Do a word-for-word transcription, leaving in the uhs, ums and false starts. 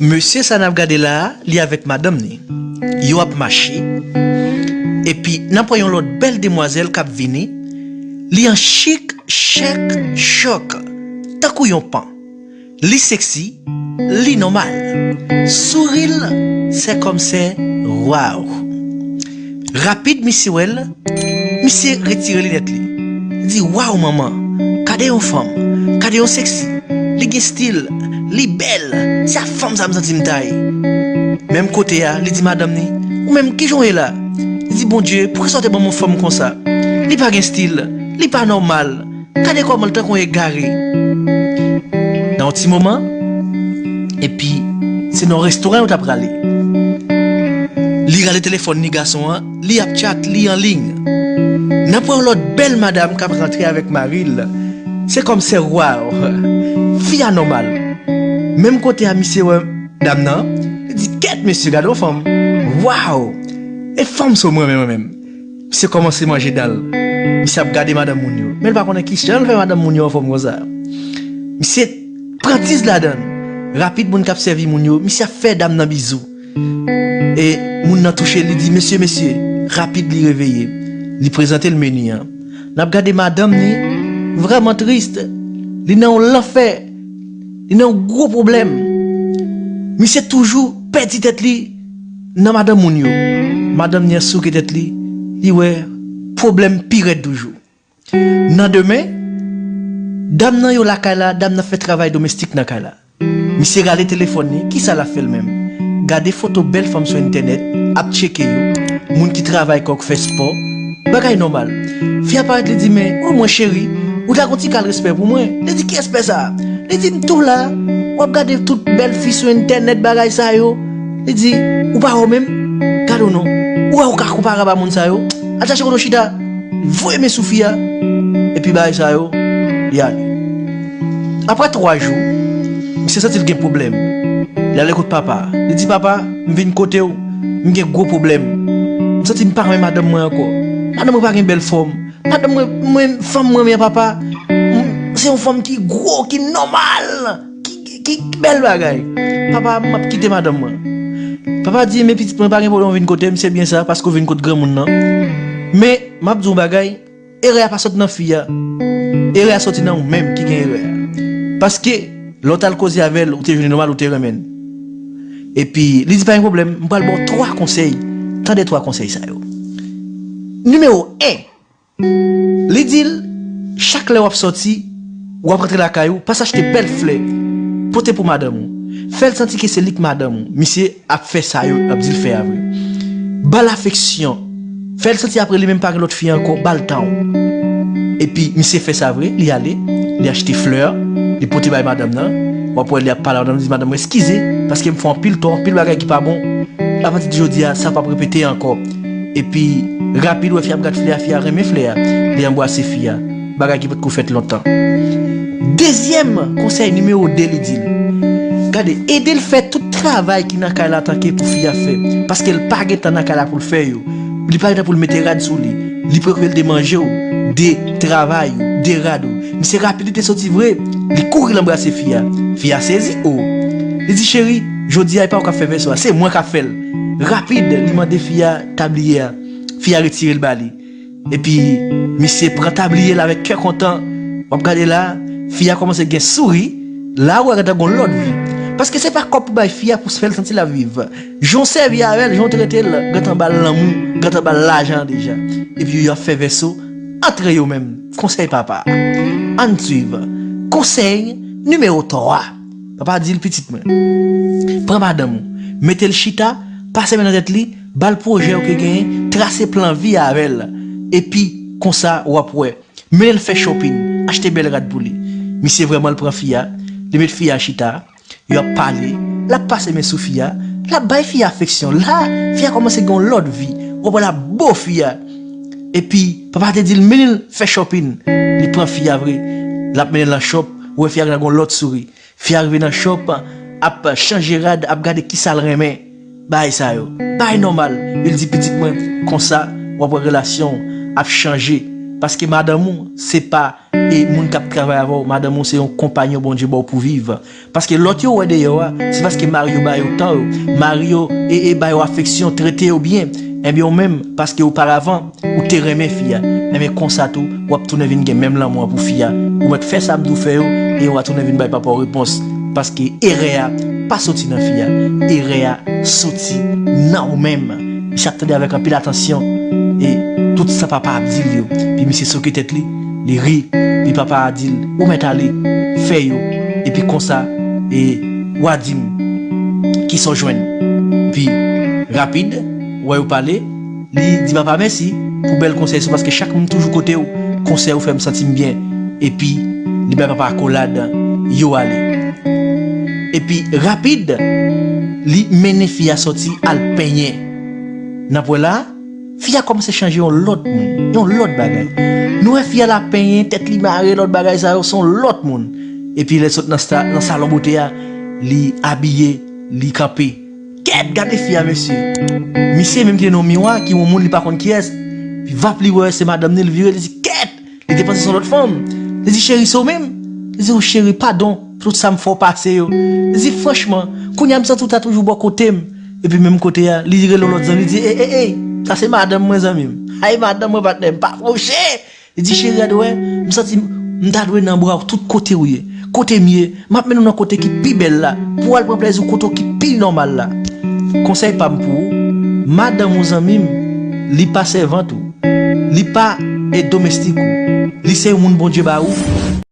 Mesye sa n ap gade la a, li avèk madanm ni. Yo ap mache. Epi, n ap wè yon lòt bèl demwazèl k ap vini. Li an chik, chèk, chòk. Tankou yon pan. Li seksi, li nòmal. Souri l, sè kòm sè, waw. Rapid, misye wè l, misye retire linèt li. Li di, waw, manman, gade yon fanm, gade yon seksi. Li gen stil, li bèl. Se a fanm sa m santi m ta ye. Menm kote a, li di madanm ni, ou menm, kijan w ye la? Li di, Bondye, poukisa w te ban m yon fanm konsa? Li pa gen stil, li pa nòmal. Gade kòman l tankou yon egare. Nan yon ti moman, epi se nan yon restoran yo t ap prale. Li rale telefòn ni gason an, li ap tchat, li an liy. N ap wè yon lòt bèl madanm k ap rantre avèk mari l. Se kòm sè, waw. Fi a nòmal. Menm kote a, misye wè dam nan, li di, kèt, mesye, gade yon fanm. Waw! E fanm sa m renmen mwen menm. Misye kòmanse manje dan l. Misye ap gade madanm moun yo. Men l pa konnen kijan l fè madanm moun yo anfòm konsa. Misye pran tiz ladan l. Rapid, moun k ap sèvi moun yo, misye ap fè dam nan bizou. E moun nan touche, li di, mesye, mesye, rapid, li reveye. Li prezante l meni an. N ap gade madanm ni, vrèman tris. Li nan yon lanfè. Li nan yon gwo pwoblèm. Misye toujou pèdi tèt li nan madanm moun yo. Madanm ni an souke tèt li, li wè pwoblèm pi rèd toujou. Nan demen, dam nan yo lakay la, dam nan fè travay domestik nan kay la. Misye rale telefòn ni, kisa l ap fè l menm? Gade foto bèl fanm sou entènèt, ap tcheke yo, moun ki travay kòk, fè spò, bagay nòmal. Fi a parèt, li di, men, o mwen cheri, ou ta gon ti kal respè pou mwen. Li di, ki respè sa a? Li di, m tou la, w ap gade tout bèl fi sou entènèt, bagay sa yo. Li di, ou pa wè w menm? Gade w non. Ou wè ou ka konparab a moun sa yo? Al chache kote w chita. Voye men sou fi a. Epi bagay sa yo, li ale. Apre twa jou, misye santi l gen pwoblèm. Li ale kot papa a. Li di, papa, m vin kote w. M gen gwo pwoblèm. M santi m pa renmen madanm mwen ankò. Madanm mwen pa gen bèl fòm. Madanm mwen, mwen, fanm mwen renmen an, papa, m, se yon fanm ki gwo, ki nòmal, ki, ki, ki bèl bagay. Papa, m ap kite madanm mwen. Papa di, men pitit mwen, pa gen pwoblèm, ou vin kote m, se byen sa, paske ou vin kot granmoun nan. Men, m ap di w yon bagay, erè a pa sot nan fi a. Erè a soti nan ou menm ki gen erè a. Paske, lè w t al koze avè l, ou te jwenn li nòmal, ou te renmen l. Epi, li di, pa gen pwoblèm, m pral ba w twa konsèy. Tande twa konsèy sa yo. Nimewo en, li di l, chak lè w ap sòti, w ap rantre lakay ou, pase achte bèl flè, pote pou madanm ou. Fè l santi ke se li k madanm ou. Misye ap fè sa yo, ap di l fè a vre. Ba l afeksyon. Fè l santi apre li menm pa gen lòt fi ankò, ba l tan w. Epi, misye fè sa vre, li ale, li achte flè, li pote bay madanm nan. W ap wè li ap pale a madanm, li di, madanm mwen, eskize, paske m fè anpil tò, anpil bagay ki pa bon. Apati de jodi a, sa p ap repete ankò. Epi, rapid, wè fi a ap gad flè a, fi a renmen flè a. Li anbrase fi a. Bagay ki potko fèt lontan. Dezyèm konsèy, nimewo de, li di l, gade, ede l fè tout travay ki nan kay la tanke pou fi a fè. Paske l pa gen tan nan kay la pou l fè yo. Li pa gen tan pou l mete rad sou li. Li preokipe l de manje w, de travay ou, de rad ou. Misye rapid, li te soti vre. Li kouri, l anbrase fi a. Fi a sezi, o. Li di, cheri, jodi a, e pa ou k ap fè vèso a, se mwen k ap fè l. Rapid, li mande fi a tabliye a. Fi a retire l ba li. Epi, misye pran tabliye l avèk kè kontan. W ap gade la, fi a kòmanse gen souri. La, ou wè gentan gon lòt vi. Paske se pa kòb pou bay fi a pou fè l santi l ap viv. Jan w sèvi avè l, jan w trete l, gentan ba l lanmou, gentan ba l lajan an deja. Epi yo ap fè vèso antre yo menm. Konsèy papa. Ann swiv. Konsèy nimewo twa. Papa di l, pitit mwen, pran madanm ou, mete l chita, pase men nan tèt li, ba l pwojè ou ke genyen, trase plan vi a avè l. Epi, konsa, w ap wè. Mennen l fè shopping, achte bèl rad pou li. Misye vrèman, l pran fi a, li met fi a chita, y ap pale, l ap pase men sou fi a, l ap bay fi a afeksyon. La, fi a kòmanse gen yon lòt vi. W ap wè l ap bo fi a. Epi, papa te di l, mennen l fè shopping. Li pran fi a vre, l ap mennen l nan shop, ou wè fi a gen yon lòt souri. Fi a rive nan shop, ap chanje rad, ap gade kisa l renmen. Bagay sa yo. Bagay nòmal. Li di pitit mwen, konsa, w ap wè relasyon w ap chanje. Paske madanm ou, se pa e moun k ap travay avè w, madanm ou se yon konpayon Bondye ba w pou viv. Paske lòt yo wè deyò a, se paske mari yo ba yo tan yo, mari yo e, e ba yo afeksyon, trete yo byen. Ebyen ou menm, paske oparavan, ou te renmen fi a. Ebyen konsa tou, w ap tounen vin gen menm lanmou an pou fi a. Ou mèt fè sa m di w fè yo, e w a tounen vin bay papa w repons. Paske erè a pa soti nan fi a. Erè a soti nan ou menm. Misye ap tande avèk anpil atansyon e tout sa papa ap di l yo. Pi misye soke tèt li, li ri. Pi papa a di l, ou mèt ale, fè yo. Epi konsa, e w a di m kisa w jwenn. Pi rapid, ou wè yo pale, li di papa mèsi pou bèl konsèy sa, paske chak moun toujou kote w. Konsèy ou fè m santi m byen. Epi li bay papa akolad, yo ale. Epi rapid, li mennen fi a soti al penyen. N ap wè la, fi a kòmanse chanje yon lòt moun, yon lòt bagay. Nou wè fi a la penyen, tèt li mare, lòt bagay sa yo, se yon lòt moun. Epi lè l sot nan, sa, nan salon bote a, li abiye, li kanpe. Kèt, gade fi a, mesye. Misye menm ki te nan miwa, ki yon moun li pa konn kiyès. Pi vap li wè se madanm ni, li vire, li di, kèt! Li te panse se yon lòt fanm. Li di, cheri, se ou menm? Li di, o cheri, padon pou tout sa m fè w pase yo. Li di, franchman, kounye a m santi w ta toujou bò kote m. Epi menm kote a, li rele yon lòt zanmi, li di, ey, ey, ey, sa se madanm mwen, zanmi m. Ay, madanm mwen, patnè m, pa fouche! Li di, cheri, a dwè, m santi m ta dwe nan bra w tout kote w ye. Kote m ye, m ap mennen w nan kote ki pi bèl la, pou w al pran plèzi w kote w ki pi nòmal la. Konsèy pa m pou ou, madanm ou zanmi m, li pa sèvant ou, li pa e domestik ou, li se yon moun Bondye ba ou.